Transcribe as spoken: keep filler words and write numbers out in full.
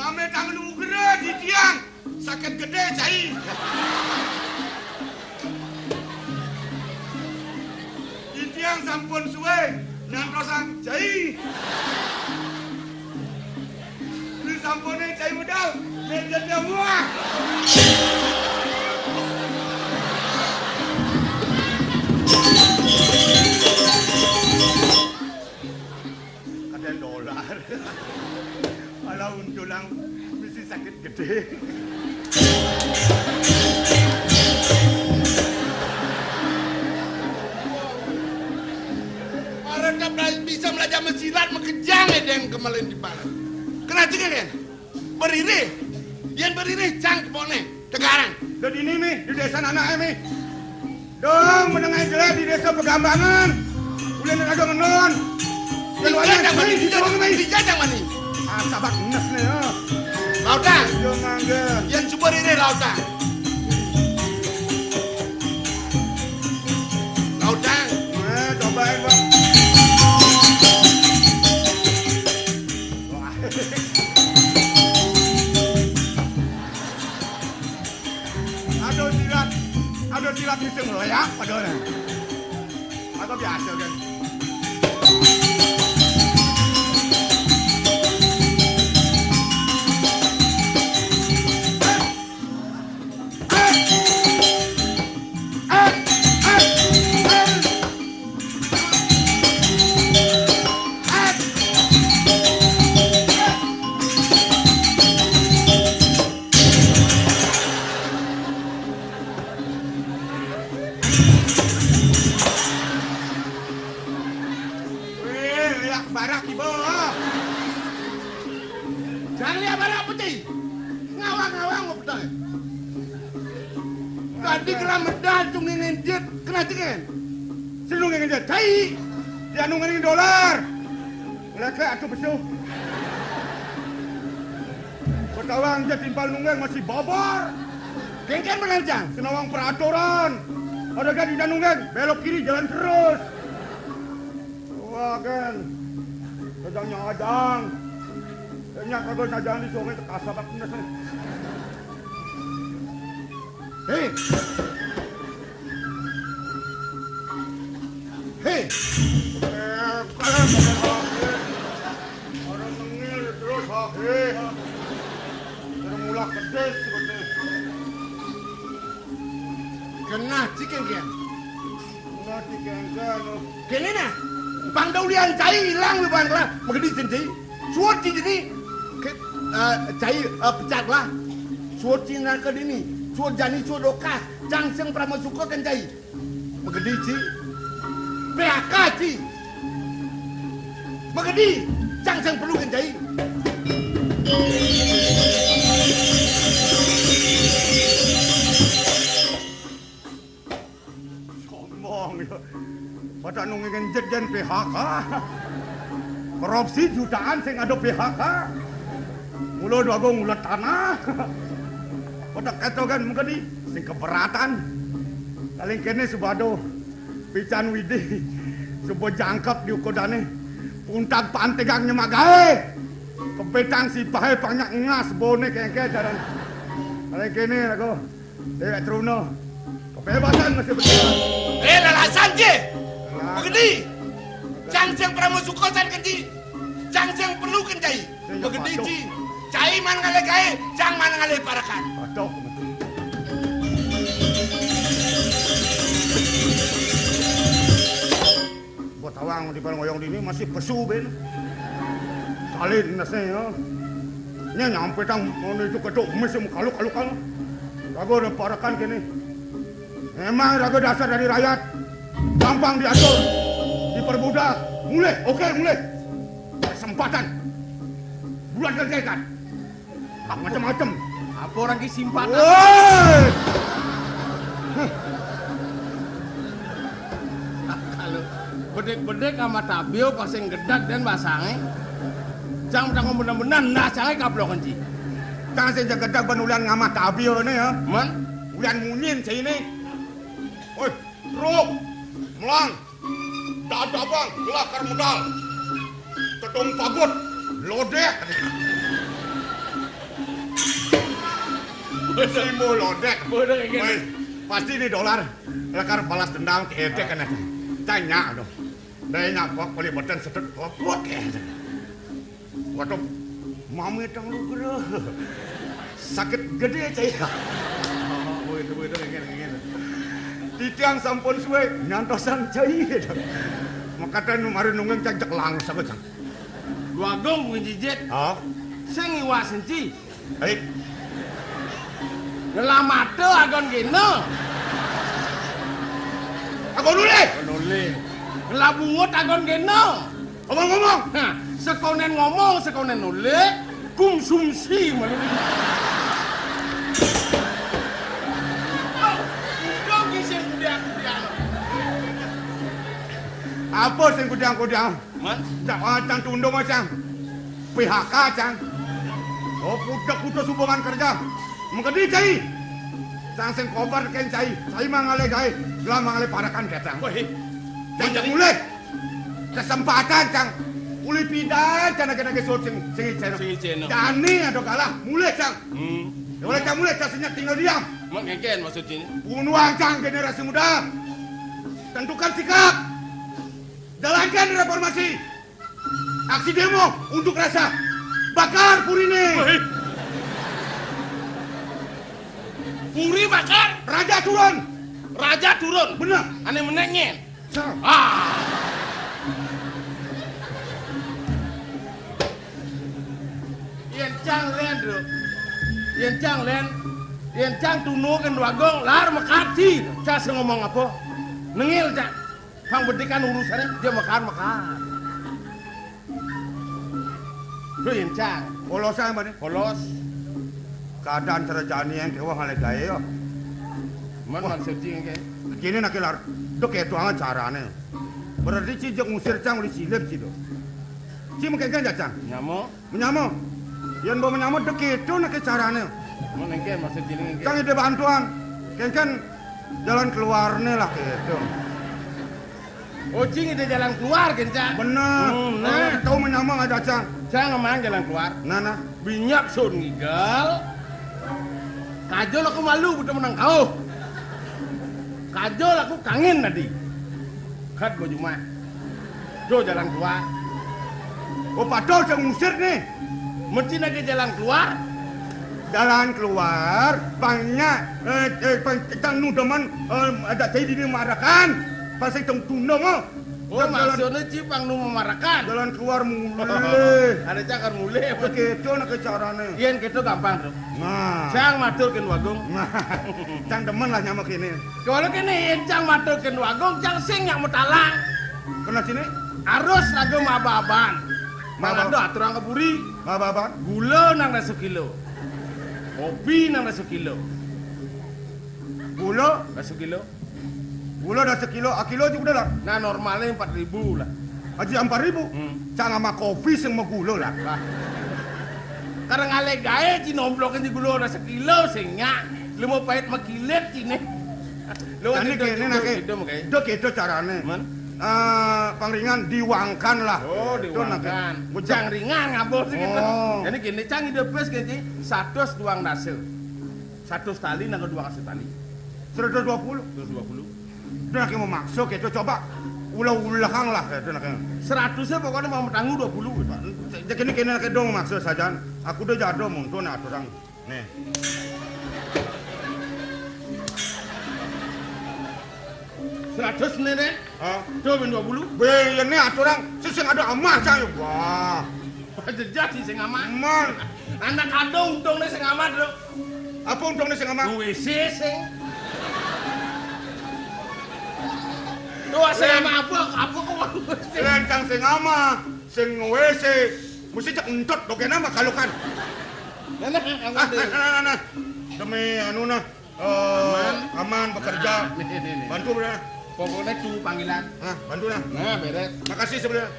Ame tangan ugra di tiang. Sakit gede, cai. Di tiang sampun suwe nantosang cai. Di sampune cai medal, medal muah. Kadén dolar. Malah untulang mesti sakit gede. Orang tak bisa belajar mesilat, mekejang ya, deng kemalin di barat. Kena cengeng, kan? Beririh. Yen beririh, cang kebone. Tegarang. Dadi ini mi, di desa anake mi. Dong, meneng ae jelek di desa Pegambangan. Ulin ada ngenon. Yen wayah, cang mani, di cang mani. Ah, sabak enes ne, ya. Lautang. Yo, mangga. Yen subur ini lautang. Lautang. Eh, cobain, Pak. Wah. Aduh, silat. Aduh, silat bisa ngeleak padahal. Atau biasa, kan? Wéh, liak barak iba. Jang liak barak peti. Ngawang-ngawang mau petang. Tadi kena medal tu ngingin jit, kena cengin. Sinu ngingin jit, cai. Dia nu ngingin dolar. Ngelekek atuh besuh. Petawang jit timpal nunggeng masih bobor. Kengken bener, Jang. Senawang peraturan. Ada kan di nunggeng, belok kiri jalan terus. Wah, kan. Kejang nyadang. Nya kagak nyadang di sungai, kasabak bener. Hei. Hei. Orang mengil terus, hei. Orang mulak pedes, seperti. Kenah cikin kian. Kenah cikin kian. Kene nah. Pang daulian cai ilang, bukan lah. Magedi cen cai. Suwur ci jeni, ke, eh, cai, eh, pecat lah. Suwur ci narka dini, suwur jani, suwur dokas, cang sing pramasuka kan cai. Magedi ci. P H K ci. Magedi, cang sing perlu kan cai. Sombong, ya. Pada nunggu ngenjet jen P H K. Korupsi jutaan sing ada P H K. Mula dua gong ulet tanah. Pada keto kan mengkedi sing keberatan. Paling kene subado pican widi. Suba jangkep di ukodane. Puntag pantegang nyemak gae. Kepetang sipahe panyak ngas bone kengke jaran. Paling kene aku. Dewek Truna. Kebebasan masih berjalan. Eh, lalasan, Ci. Lalasan. Begini. Cang sing pramusuka san kenci. Cang sing perlu kencai. Begini, Ci. Cai man ngalih gae, cang man ngalih parekan. Aduh. Buat tawang di barang oyong dini masih pesu ben. Kalin nase ya. Nya nyampe tang mau itu kedok mes yang kaluk-kalukan. Raga ada parekan kene. Memang raga dasar dari rakyat. Gampang diatur, dipermudah. Mulai, oke, mulai. Kesempatan. Bulan kerjakan. Macem-macem. Apa orang ki simpatan? Woi! Kalau bedek-bedek sama tabio pasang gedak dan basange. Cang tanggung bener-bener nah sange kaplok kenci. Tang sing gedak ben ulian ngamah tabio ne ya. Man? Ulian munyin sini. Woi, truk, melang. Dadabang, gelah kar medal. Tedung pagut, lodeh. Simbo lodek. Bodoh kayak gini. Woi, pasti ini dolar. Lekar balas dendam ke etek kan. Tanya dong. Dai nyapok beli beten setut popot kayak. Waduh, mami tang lu gede. Sakit gede cai. Oh, begitu, begitu, kayak gini, kayak gini. Titiang sampun suwe nyantosan cai. Makatan mari nunggeng cai cek langsung aja. Dua gong kuwi jijit. Oh. Sing iwak senci. Hei. Ngelamate agon gene. Agon nule. Nule. Ngelabungut agon gene. Ngomong-ngomong. Nah, sekonen ngomong, sekonen nule, konsumsi malu. Udah kisah kudian-kudian. Apa sing kudian-kudian? Man? Cang, ah, cang tundung, ah, cang. P H K, cang. Oh, putus-putus hubungan kerja. Mengkedi, cai. Cang sing kobar ken cai. Cai mangale gae. Gelah mangale parakan, cang. Wah, cang, cang mulih. Kesempatan, cang. Uli pidan, cang, nage-nage sut sing, sing iceno. Sing iceno. Jani ada kalah, mulih, cang. Hmm. Ya, oleh cang mulih, cang senyap tinggal diam. Mak ngeken maksudnya? Bunuang, cang, generasi muda. Tentukan sikap. Jalankan reformasi. Aksi demo unjuk rasa. Bakar purine. Woi. Puri bakar. Raja turun. Raja turun. Bener. Ane menengen. Cang. Ah. Yen cang len, Bro. Yen cang len. Yen cang tunu ken wagong lar mekati. Cang sing ngomong apa? Nengil, cang. Pang bedikan urusannya, dia makan-makan. Lho, yen cang. Polos ae, Mbak, ne? Polos. Keadaan terjadi yang dewa ngale gae, yo. Man, wah, maksud cing, ke? Kene nak lar, dok keto angan carane. Berarti ci jek ngusir cang uli silip ci do. Ci mengkengken ya, cang? Nyamo. Menyamo. Yen mbok menyamo dek keto nak carane. Mun engke maksud jenenge engke. Cang ide bantuan. Kengken jalan keluarne lah keto. Oh, cing ide jalan keluar, kencang. Bener. Hmm, nah. Tahu menyamo ada, cang. Cang emang jalan keluar. Nah, nah. Binyak sun ngigal. Kajol aku malu, butuh menang kau. Kajol aku kangen tadi. Kat baju mah. Do jalan keluar. Oh, padahal saya ngusir nih. Mesti lagi jalan keluar. Jalan keluar, pangnya, eh, eh, pang, kita nu demen, eh, ada saya di marakan. Pas saya tong tunda mah. Oh, jalan, maksudnya cipang nu memarakan. Jalan keluar mulai. Ada cakar mulai. Begitu nak carane. Yen gitu gampang, Bro. Nah. Cang matur ken Wagung. Nah. Cang demen lah nyamuk ini. Kalau kene yen cang matur ken Wagung, cang sing nyak metalang. Kena sini? Arus lagu maba-aban. Maba. Malah do aturang keburi. Maba-aban. Gula nang dah sekilo. Kopi nang dah sekilo. Gula? Dah sekilo. Gula dah sekilo, akilo juga dah. Nah, normalnya empat ribu lah. Aji empat ribu? Hmm. Cang sama kopi sing mau gula lah. Lah. Karena ngalek gae, ci nomplok ini gula dah sekilo, sing nyak. Lu mau pahit makilet, cine. Lu kan jadi itu, kene itu, nake, itu, makanya. Dok itu carane. Man? Eh, pangringan diwangkan lah. Oh, itu nake. Diwangkan. Bujang ringan, ngabos gitu. Oh. Jadi gini, cang ide pes, gini, satu duang dasa. Satu tali, nang dua kasih tali. Seratus dua puluh. Seratus dua puluh. Udah, lagi mau maksud gitu, coba ulah-ulah kang lah gitu, nak. Seratusnya pokoknya mau tanggung dua puluh gitu. Jadi kene, kene lagi dong maksud saja. Aku udah jado muntun aturang. Nih. Seratus nih, nih. Hah? Tuh, ben dua puluh. Be, ini aturang. Sing ada amah, cang. Wah. Jejak sih sing amah. Man. Anak ada untungnya sing amah, Bro. Apa untungnya sing amah? W C sing. Tuh, sing amah apa? Apa kok W C? Lencang sing amah, sing W C. Mesti cek entut, oke nama kalau kan. Nah, nah, nah, nah, nah, nah. Demi anu nah. Eh, aman. Aman bekerja. Nah, nih, nih, nih. Bantu, Bro. Pokoknya tuh panggilan. Nah, bantu nah. Nah, beres. Makasih sebelumnya.